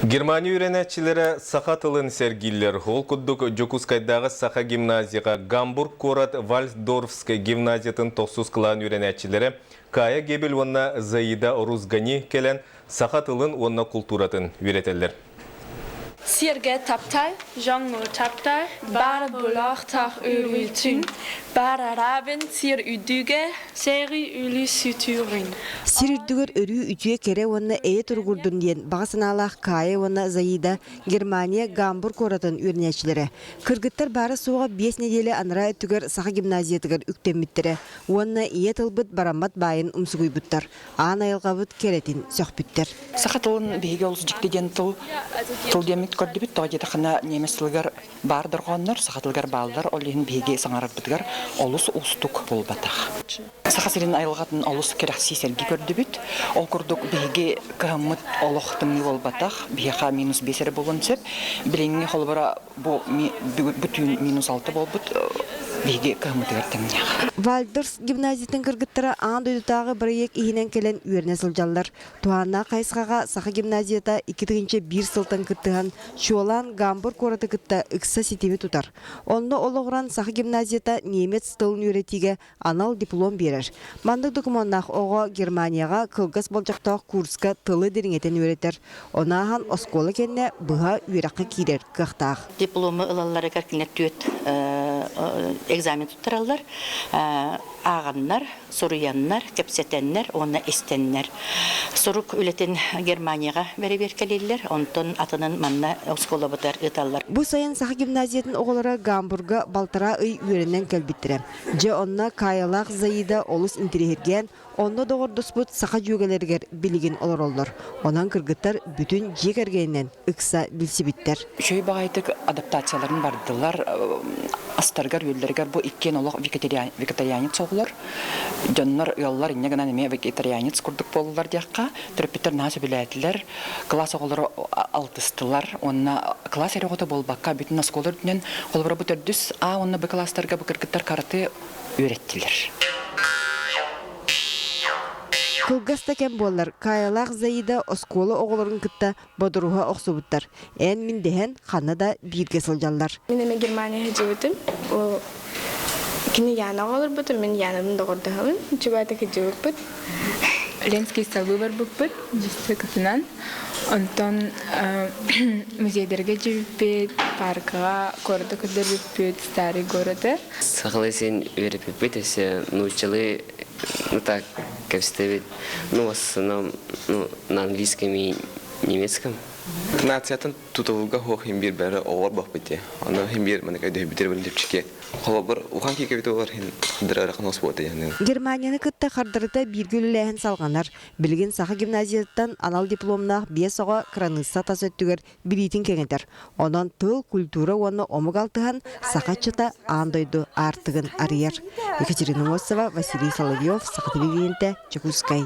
Германия үөрэнээччилэрэ саха тылын сэргииллэр. Ол курдук Дьокуускайдааҕы саха гимназияҕа Гамбург куорат Вальсдорфскай гимназиятын тохсус кылаан үөрэнээччилэрэ Кая Гебель уонна Заида Рузгани кэлэн саха тылын уонна култууратын үөрэтэллэр. Сиргэ таптал, дьоҥҥо таптал, баар буолуохтаах өрүүтүн, барарабын сир үрдүгэ, сэрии үлү сүтүрүн. Сир үрдүгэр өрүү үтүө кэрэ уонна эйэ туругурдун диэн баҕа санаалаах Кая уонна Заида Германия Гамбург куоратын үөрэнээччилэрэ. Кыргыттар баара-суоҕа 5 нэдиэлэ анараа өттүгэр саха гимназиятыгар үктэммиттэрэ уонна ийэ тылбыт бараммат баайын умсугуйбуттар. аан айылҕабыт кэрэтин сөхпүттэр. Саха тылын биһиги олус дьикти диэн тыл тыл диэммит көрдүбүт. Тоҕо диэтэххинэ немец тылыгар баар дорҕооннор саха тылыгар бааллар. Ол иһин биһиги саҥарарбытыгар олус уустук буолбатах. Саха сирин айылҕатын олус кэрэхсии сэргии көрдүбүт. Ол курдук биһиги кыһыммыт олох тымныы буолбатах. Биһиэхэ минус 5 эрэ буолуон сөп. Билиҥҥи холобура бу бу түүн минус 6 буолбут биһиги кыһыммытыгар тэҥнээх. Вальдорс гимназиятын кыргыттара аан дойдутааҕы бырайыак иһинэн кэлэн үөрэнэ сылдьаллар. Туһааннаах хайысхаҕа Саха гимназията 2001 сылтан кыттыһан, чуолаан Гамбург куораты кытта ыкса ситими тутар. Онно олоҕуран Саха гимназията немец тылын үөрэтиигэ анал диплом биэрэр. Маннык докумуоннаах оҕо Германияҕа кылгас болдьохтоох курска тылы дириҥэтэн үөрэтэр. Ону ааһан оскуола кэннэ быһа үөрэххэ киирэр кыахтаах. Диплому ылалларыгар кинилэр түөрт экзамен туттараллар. Ааҕаннар, суруйаннар, кэпсэтэннэр уонна истэннэр. Сурук үлэтин Германияҕа бэрэбиэркэлииллэр, онтон атынын манна оскуолабытыгар ыыталлар. Бу сайын Саха гимназиятын оҕолоро Гамбурга балтараа ый үөрэнэн кэлбиттэрэ. Дьэ онно Каялаах Заида олус интириэһиргээн, онно доҕордоспут саха дьүөгэлэригэр билигин олороллор. Онон кыргыттар бүтүн дьиэ кэргэнинэн ыкса билсибиттэр. Үчүгэй баҕайытык адаптацияларын бардылар. Астарыгар-үөллэригэр бу иккиэн олох вегетарианец оҕолор. Дьоннор ыаллар инньэ гынан эмиэ вегетарианец курдук буоллулар диэххэ. Төрөппүттэр наһаа сөбүлээтилэр. Кылаас оҕолоро алтыстылар уонна кылаас эрэ оҕото буолбакка бүтүн оскуола үрдүнэн холобура бу төрдүс А уонна Б кылаастарга бу кыргыттар карате үөрэттилэр. Кылгас да кэм буоллар, Каялаах Заида оскуола оҕолорун кытта бодоруһа охсубуттар. Эн-мин дэһэн ханна да бииргэ сылдьаллар. Мин эмэ Германия сылдьыбытым. Ол кини Янаҕа олорбутум, мин Янабын доҕордоһобун. Чубаата кыдьыбыппыт. Ленский столы барбыппыт дьиссакытынан. Онтон музейдарга дьиэбиппит, паркаҕа куораты көрдөрбүппүт, старый городы. Сахалыы син үөрэппиппит, өссө нууччалыы ну так кэпсэтэбит. Ну, в основном ну, на английском и немецком. Нациятын тутулуга хуох хин биир бары оҕор бахпыт Ону хин биир манык өйдөһүбүтэр билипчики. Холобур, ухан киикэбит олор хин дырарахын оспуота яны. Германияны кытта хардарыта бииргэ үлэлээһин салҕанар. Билигин Саха гимназиятыттан анал дипломнаах биэс оҕо кыраныысса тас өттүгэр билиитин кэҥэтэр. Онон тыл, культура уонна омук алтыһан саха ыччата аан дойду аартыгын арыйар. Екатерина Мосова, Василий Соловьев, Саха телевидениетэ, Дьокуускай.